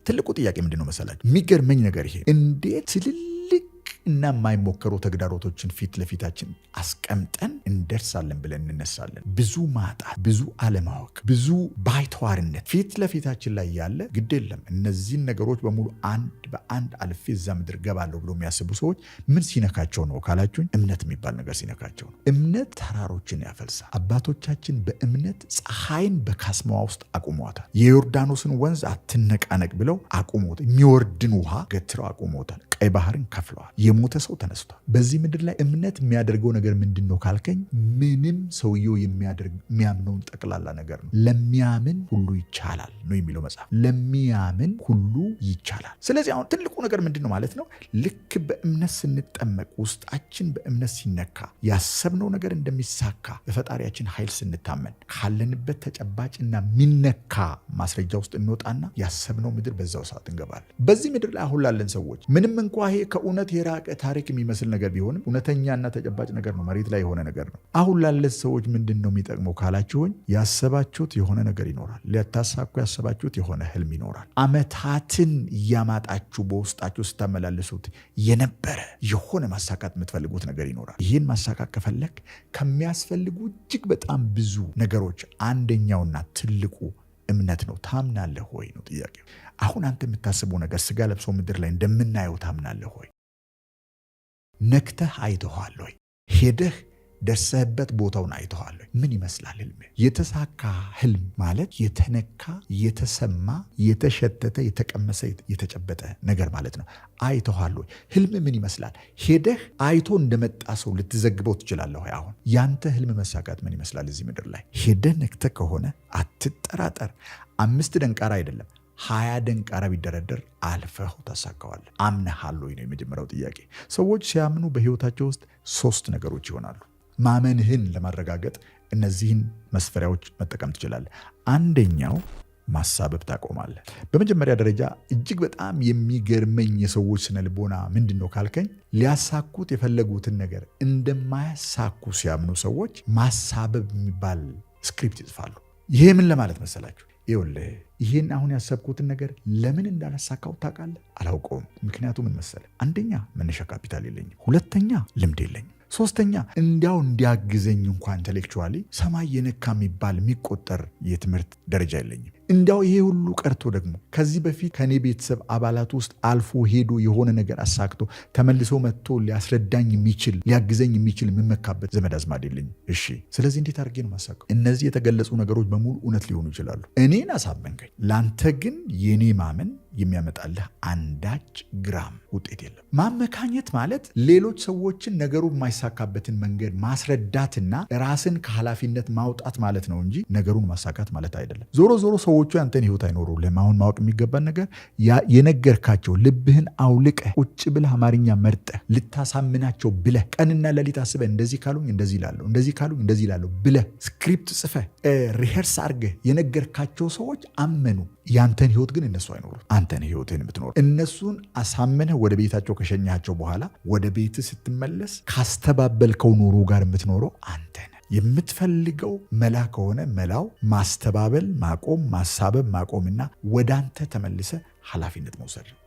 ትልቁ ጥያቄ ምንድን ነው መሰላችሁ? የሚገርመኝ ነገር ይሄ እንዴት ትልልቅ እና የማይሞከሩ ተግዳሮቶችን ፊት ለፊታችን አስቀምጠን እንደርሳለን ብለን እንነሳለን። ብዙ ማጣት፣ ብዙ አለማወቅ፣ ብዙ ባይተዋርነት ፊት ለፊታችን ላይ ያለ፣ ግድ የለም እነዚህን ነገሮች በሙሉ አንድ በአንድ አልፌ እዛ ምድር ገባለሁ ብሎ የሚያስቡ ሰዎች ምን ሲነካቸው ነው ካላችሁኝ፣ እምነት የሚባል ነገር ሲነካቸው ነው። እምነት ተራሮችን ያፈልሳል። አባቶቻችን በእምነት ፀሐይን በካስማዋ ውስጥ አቁመዋታል። የዮርዳኖስን ወንዝ አትነቃነቅ ብለው አቁመውታል። የሚወርድን ውሃ ገትረው አቁመውታል። ቀይ ባህርን ከፍለዋል። የሞተ ሰው ተነስቷል። በዚህ ምድር ላይ እምነት የሚያደርገው ነገር ምንድን ነው ካልከኝ፣ ምንም ሰውየው የሚያደርግ የሚያምነውን ጠቅላላ ነገር ነው። ለሚያምን ሁሉ ይቻላል ነው የሚለው መጽሐፍ። ለሚያምን ሁሉ ይቻላል። ስለዚህ አሁን ትልቁ ነገር ምንድን ነው ማለት ነው? ልክ በእምነት ስንጠመቅ፣ ውስጣችን በእምነት ሲነካ፣ ያሰብነው ነገር እንደሚሳካ በፈጣሪያችን ኃይል ስንታመን፣ ካለንበት ተጨባጭና የሚነካ ማስረጃ ውስጥ እንወጣና ያሰብነው ምድር በዛው ሰዓት እንገባለን። በዚህ ምድር ላይ አሁን ላለን ሰዎች ምንም እንኳ ይሄ ከእውነት የራቀ ታሪክ የሚመስል ነገር ቢሆንም እውነተኛና ተጨባጭ ነገር ነው። መሬት ላይ የሆነ ነገር ነው። አሁን ላለን ሰዎች ምንድን ነው የሚጠቅመው ካላችሁኝ፣ ያሰባችሁት የሆነ ነገር ይኖራል። ሊያታሳኩ ያሰባችሁት የሆነ ህልም ይኖራል። አመታትን እያማጣችሁ በውስጣችሁ ስታመላልሱት የነበረ የሆነ ማሳካት የምትፈልጉት ነገር ይኖራል። ይህን ማሳካት ከፈለግ ከሚያስፈልጉ እጅግ በጣም ብዙ ነገሮች አንደኛውና ትልቁ እምነት ነው። ታምናለህ ወይ ነው ጥያቄው። አሁን አንተ የምታስበው ነገር ስጋ ለብሶ ምድር ላይ እንደምናየው ታምናለህ ወይ? ነክተህ አይተኸዋል ወይ? ሄደህ ደርሰህበት ቦታውን አይተኸዋል ወይ? ምን ይመስላል ህልም? የተሳካ ህልም ማለት የተነካ፣ የተሰማ፣ የተሸተተ፣ የተቀመሰ፣ የተጨበጠ ነገር ማለት ነው። አይተኸዋል ወይ? ህልም ምን ይመስላል? ሄደህ አይቶ እንደመጣ ሰው ልትዘግበው ትችላለህ ወይ? አሁን ያንተ ህልም መሳካት ምን ይመስላል እዚህ ምድር ላይ? ሄደህ ነክተህ ከሆነ አትጠራጠር። 5 ደንቃራ አይደለም 20 ደንቃራ ቢደረደር አልፈህ ታሳካዋለህ። አምነሃል ወይ ነው የመጀመሪያው ጥያቄ። ሰዎች ሲያምኑ በህይወታቸው ውስጥ 3 ነገሮች ይሆናሉ። ማመንህን ለማረጋገጥ እነዚህን መስፈሪያዎች መጠቀም ትችላለህ። አንደኛው ማሳበብ ታቆማለህ። በመጀመሪያ ደረጃ እጅግ በጣም የሚገርመኝ የሰዎች ስነ ልቦና ምንድን ነው ካልከኝ፣ ሊያሳኩት የፈለጉትን ነገር እንደማያሳኩ ሲያምኑ ሰዎች ማሳበብ የሚባል script ይጽፋሉ። ይሄ ምን ለማለት መሰላችሁ? ይኸውልህ ይሄን አሁን ያሰብኩትን ነገር ለምን እንዳላሳካው ታውቃለህ? አላውቀውም። ምክንያቱ ምን መሰለህ? አንደኛ መነሻ ካፒታል የለኝም፣ ሁለተኛ ልምድ የለኝም፣ ሶስተኛ እንዲያው እንዲያግዘኝ እንኳን intellectually ሰማይ የነካ የሚባል የሚቆጠር የትምህርት ደረጃ የለኝም። እንዲያው ይሄ ሁሉ ቀርቶ ደግሞ ከዚህ በፊት ከኔ ቤተሰብ አባላት ውስጥ አልፎ ሄዶ የሆነ ነገር አሳክቶ ተመልሶ መጥቶ ሊያስረዳኝ የሚችል፣ ሊያግዘኝ የሚችል፣ የምመካበት ዘመድ አዝማድ የለኝም። እሺ፣ ስለዚህ እንዴት አድርጌ ነው ማሳካው? እነዚህ የተገለጹ ነገሮች በሙሉ እውነት ሊሆኑ ይችላሉ። እኔን አሳመንከኝ። ላንተ ግን የኔ ማመን የሚያመጣልህ አንዳች ግራም ውጤት የለም። ማመካኘት ማለት ሌሎች ሰዎችን ነገሩ የማይሳካበትን መንገድ ማስረዳትና ራስን ከኃላፊነት ማውጣት ማለት ነው እንጂ ነገሩን ማሳካት ማለት አይደለም። ዞሮ ዞሮ ሰዎቹ ያንተን ህይወት አይኖሩልህም። አሁን ማወቅ የሚገባን ነገር የነገርካቸው፣ ልብህን አውልቀህ ቁጭ ብለህ አማርኛ መርጠህ ልታሳምናቸው ብለህ ቀንና ሌሊት አስበህ እንደዚህ ካሉኝ እንደዚህ እላለሁ፣ እንደዚህ ካሉኝ እንደዚህ እላለሁ ብለህ script ጽፈህ rehearse አድርገህ የነገርካቸው ሰዎች አመኑ። ያንተን ህይወት ግን እነሱ አይኖሩት። አንተን ህይወትህን የምትኖር እነሱን አሳምነህ ወደ ቤታቸው ከሸኛቸው በኋላ ወደ ቤትህ ስትመለስ ካስተባበልከው ኑሮ ጋር የምትኖረው አንተ ነህ። የምትፈልገው መላ ከሆነ መላው ማስተባበል ማቆም፣ ማሳበብ ማቆምና ወደ አንተ ተመልሰህ ኃላፊነት መውሰድ ነው።